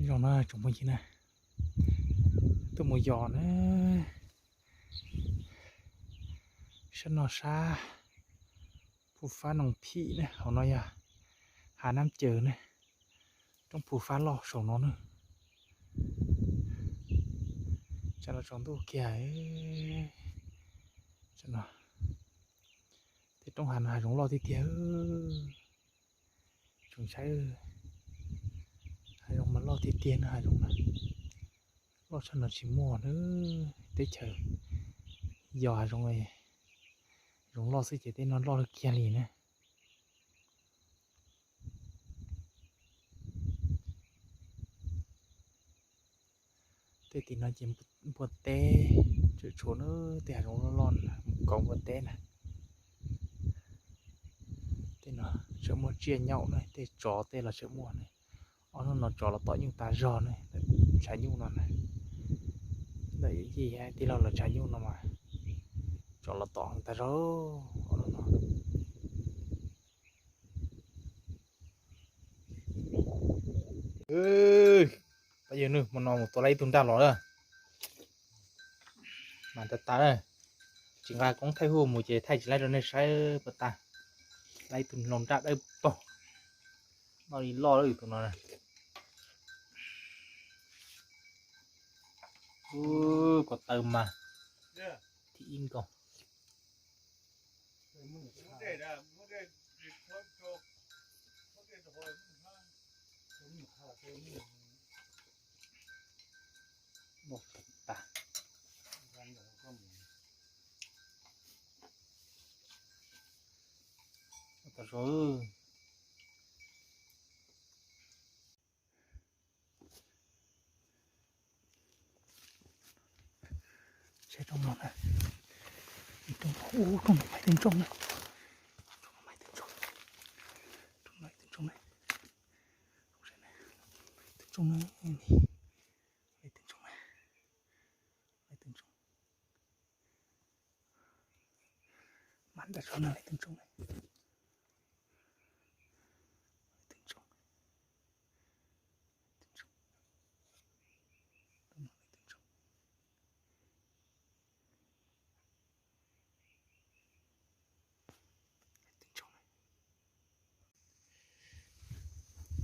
Zoo na tsoom phooj ywg na, tuaj mus yos na, sab no sab Phu Fab Noog Phim na, hauv no yog hav Nab Cawm na, roob Phu Fab loj saum no na. Tsam no tsaus ntuj kiag, tsam no tej roob hav no hav zoov loj tiag tiag. Tsoom saib, hav zoov mas loj tiag tiag na, hav zoov na loj tshaj no tsis muaj na. Teb chaws yos hav zoov, zoov loj xwb ces tej no loj kiag li na. Tej tim no ces npua teb, tseem tshuav na, tej hav zoov loj loj na mus kaus npua teb na. Tej no tseem muaj tsiaj nyaum na, tej tsov tej los tseem muaj na. Ob hnub no tsov los tom nyuj tag zog na, tshav nyuj no na. Ntawm yij tij laug lawv tshav nyuj no mas tsov los tom tag zog ob hnub no. Pab yawg nws hmo no mus tua lab ib tug nraj los lawm. Mas tas tas na, tsis nqa koob thaij huj mus ces thaij tsis laib rau nej saib puas tas. Lab ib tug hlau nraj dawb paug, noj li loj lawm tus no. Ko taw mas thib ib nkaus. Saib rooj no na, rooj no, rooj no mas twb ntsoog na, rooj no mas twb ntsoog, rooj no twb ntsoog na, twb ntsoog na, twb ntsoog na, twb ntsoog. Mas nta saum no lawv twb ntsoog, twb ntsoog, twb ntsoog.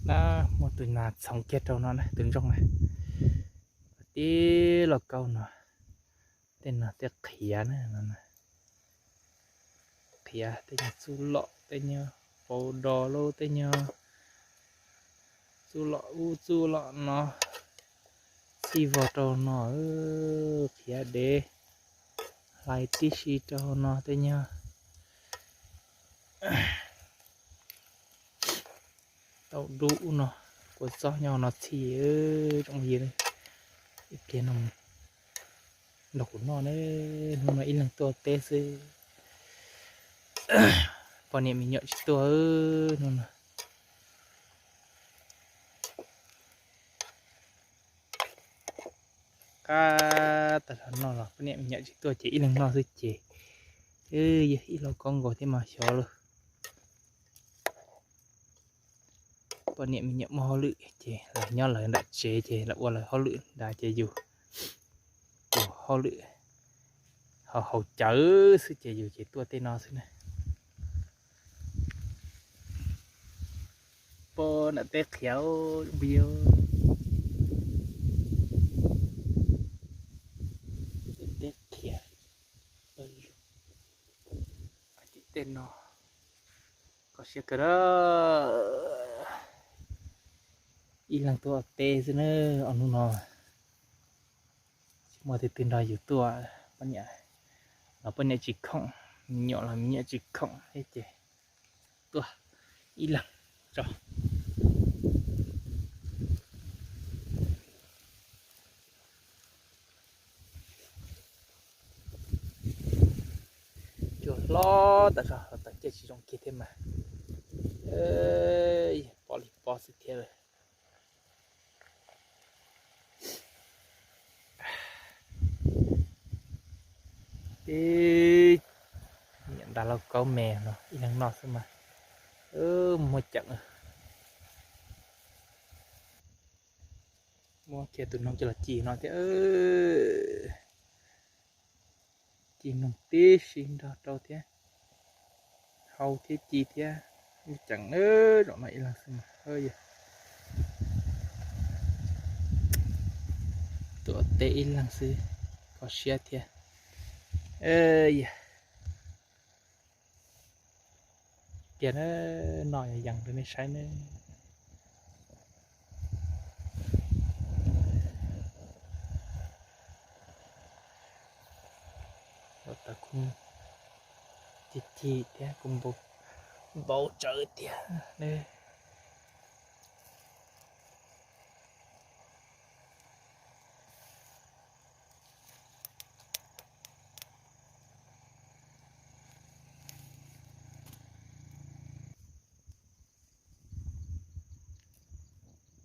Na, muaj tus nas txhoov kiag rau no na, tus ntsoog na. Tib los kaub no, tej no tej qhiav na, qhiav tej nyuag txuj lom, tej nyuag paus dos lauj, tej nyuag txuj lom ub txuj lom no, txhij vog rau no, qhiav dev hlais tib si rau no tej nyuag tau dub no, kua txob nyob no txhij, tsoom phooj ywg. Ib pliag no nrog kuv noj ne, hnub no ib leeg tuaj teb xwb, poj niam me nyuam tsis tuaj hnub no. Qab tas zog no los poj niam me nyuam tsis tuaj ces ib leeg noj xwb ces, yog ib los kaub nkaus thiab mas xyov lauj. Poj niam me nyuam muaj hauj lwm ces lawv nyob lawv nram tsev ces lawv ua lawv hauj lwm nrad ces yus ua hauj lwm haus haus cawv xwb ces yus ces tuaj tej no xwb na. Pog nram teb qhiav, teb qhiav, tim tej no kho siab kawg na. Ib leeg tuaj teb xwb na, ob hnub no tsis muaj tus twg nrog yus tuaj, poj niam los poj niam tsis khoom, me nyuam los me nyuam tsis khoom thiab ces tuaj ib leeg tso. Cua hlob tas zog los tawm caij tsis zoo kiag thiab mas, pob li pob xwb thiab lawm. Tib niam nta lauj kaub me no ib leeg noj xwb mas muaj ceem. Muab kiag tus noog coj los ci no thiab. Ci noog tib si nrog rau thiab, hau thiab ci thiab, lub ceem zaum no ib leeg xwb mas yog. Tuam teb ib leeg xwb, kho siab thiab. Yog tiag na, noj yees rau nej saib ne. Ua tau kuj ci ci thiab kuj npau tsawv tiag ne.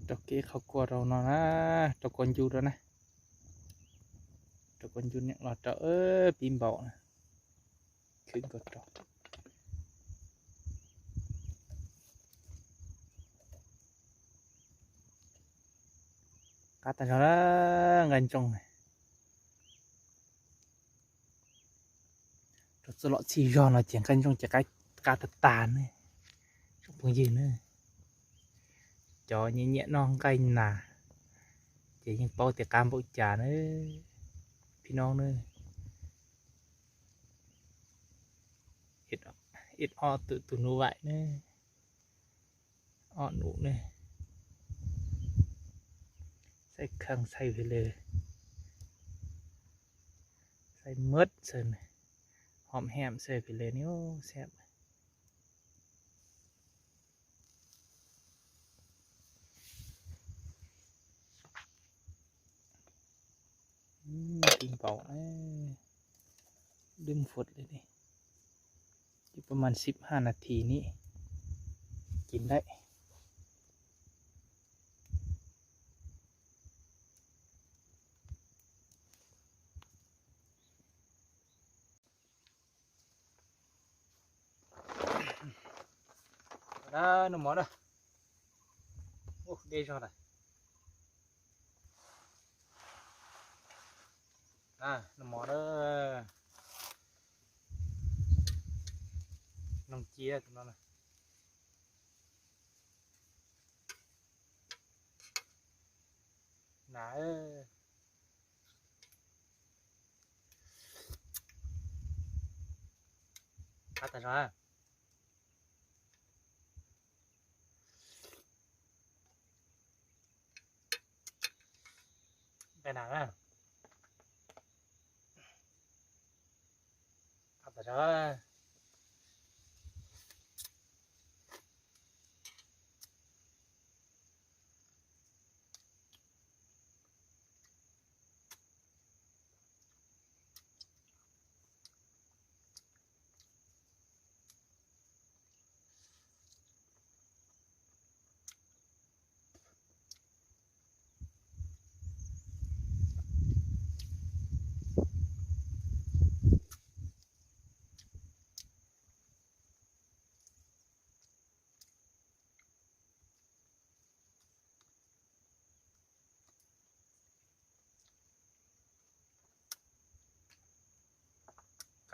Rau kev qhov kua rau no na, rau kua ncu rau na, rau kua ncu niam los rau pib npaum na, khwv nkaus rau. Qab tag zog na, nqaij ntsoog. Rau txoj lom txhij zog no ces nqaij ntsoog ces qab tag tag ne, tsoom phooj ywg na. Cov nyiam nyiam noj nqaij nas ces yeej paub tias qab npaum cas na, phib noob na. Ib ob tus tus nus vaim na, ob nus ne, xaij kheej xaij vim le, xaij muab xaij, hom hem xaij vim le ni xaij. Ti npaum, dwb fwt li ni, ib pab mas xib haj nas this ni, ci ntaim. Noj mov na, deb zog lawm. Noj mov na, noog cia tus no na. Na, qab tag zog. Nqaij nas na, qab tag zog.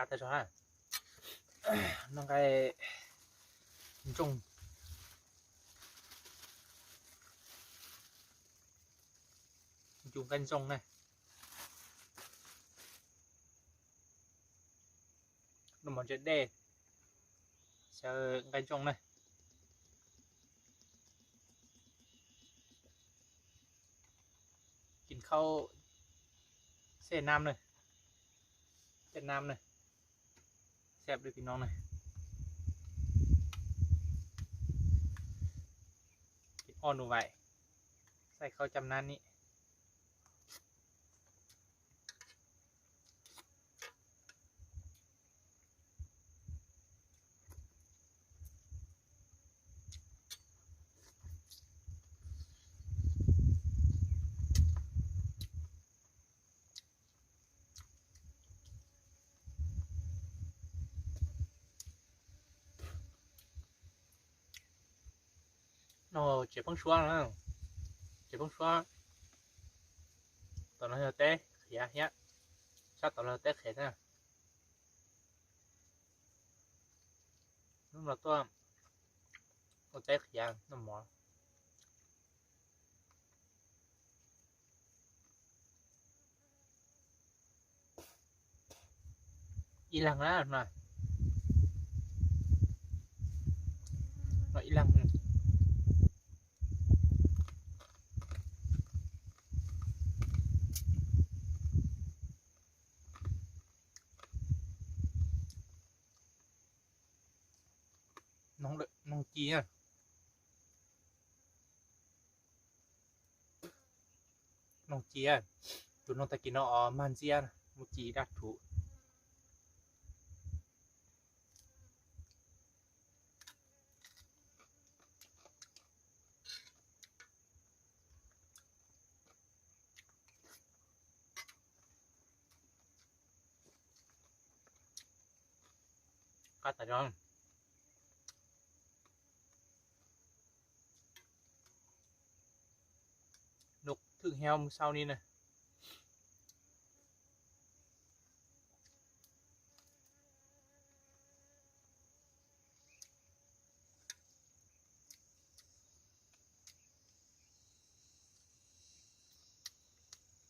Qab tag zog na, noj nqaij ntsoog, ncu nqaij ntsoog na. Noj mov ntse dej, xyaw nqaij ntsoog na. Kis khaub xeb nam na, xeb nam na, xeb li pis no na. Kis ob nus vaim, xaij khaub cam nam ni. No tsev poob suab na, tsev poob suab, Tom no yog teb qhiav thiab, sab tom no teb qhiav thiab. Hnub no tuaj ua teb qhiav noj mov. Ib leeg na, no ib leeg. Noog ci, noog ci, tus noog tag kis no os, mag ntxiab, muaj ci daj rhuv. Qab tas zog. Nub thwm heo mus sau ni na.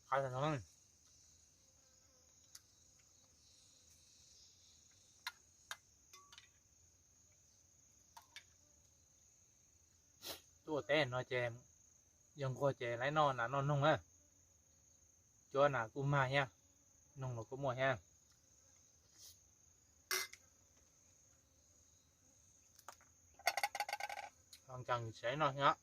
Qab tas zog. Tuaj ua teb no ces yog nquag ces lawv noj nas noj noog na. Cuab nas kuj mag thiab, noog los kuj muaj thiab. Los nkees saib noj thiab.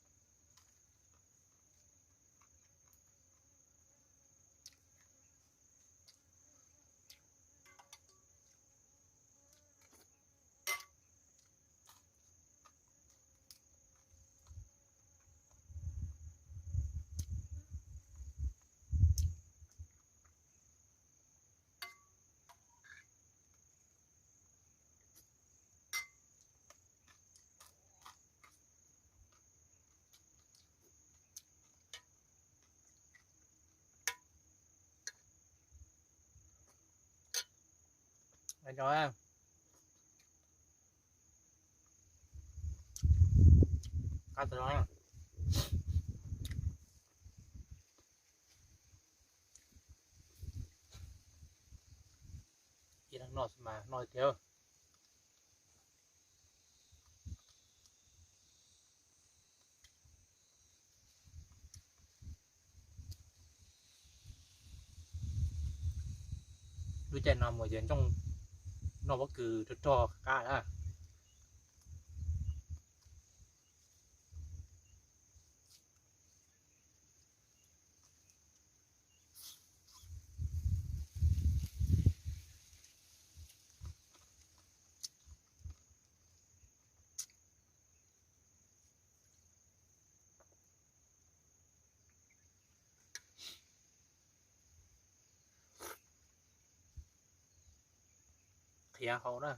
Qab tas zog. Ib leeg noj mas noj tiag. Lub caij no mus ces ntsooj noj pob kws rog rog qab na. Qhiav hau na.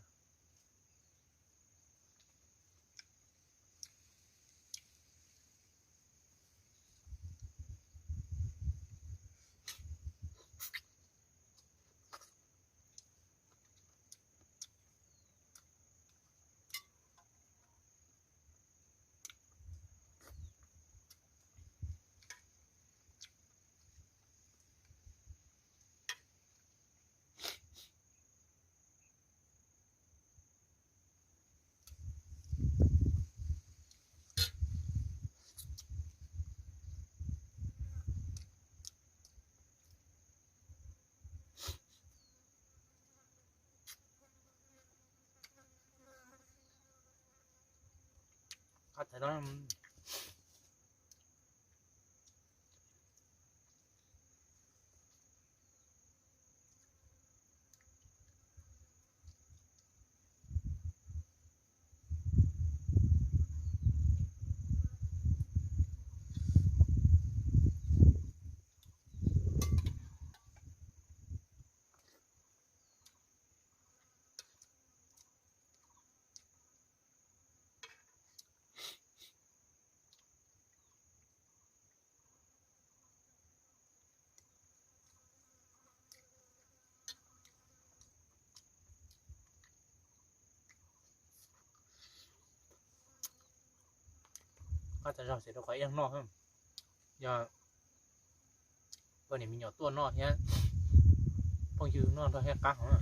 Qab tas zog. Qab tag zog xwb rau qhov ib leeg noj, yog poj niam me nyuam tuaj noj thiab phooj ywg noj nrog thiaj qab heev.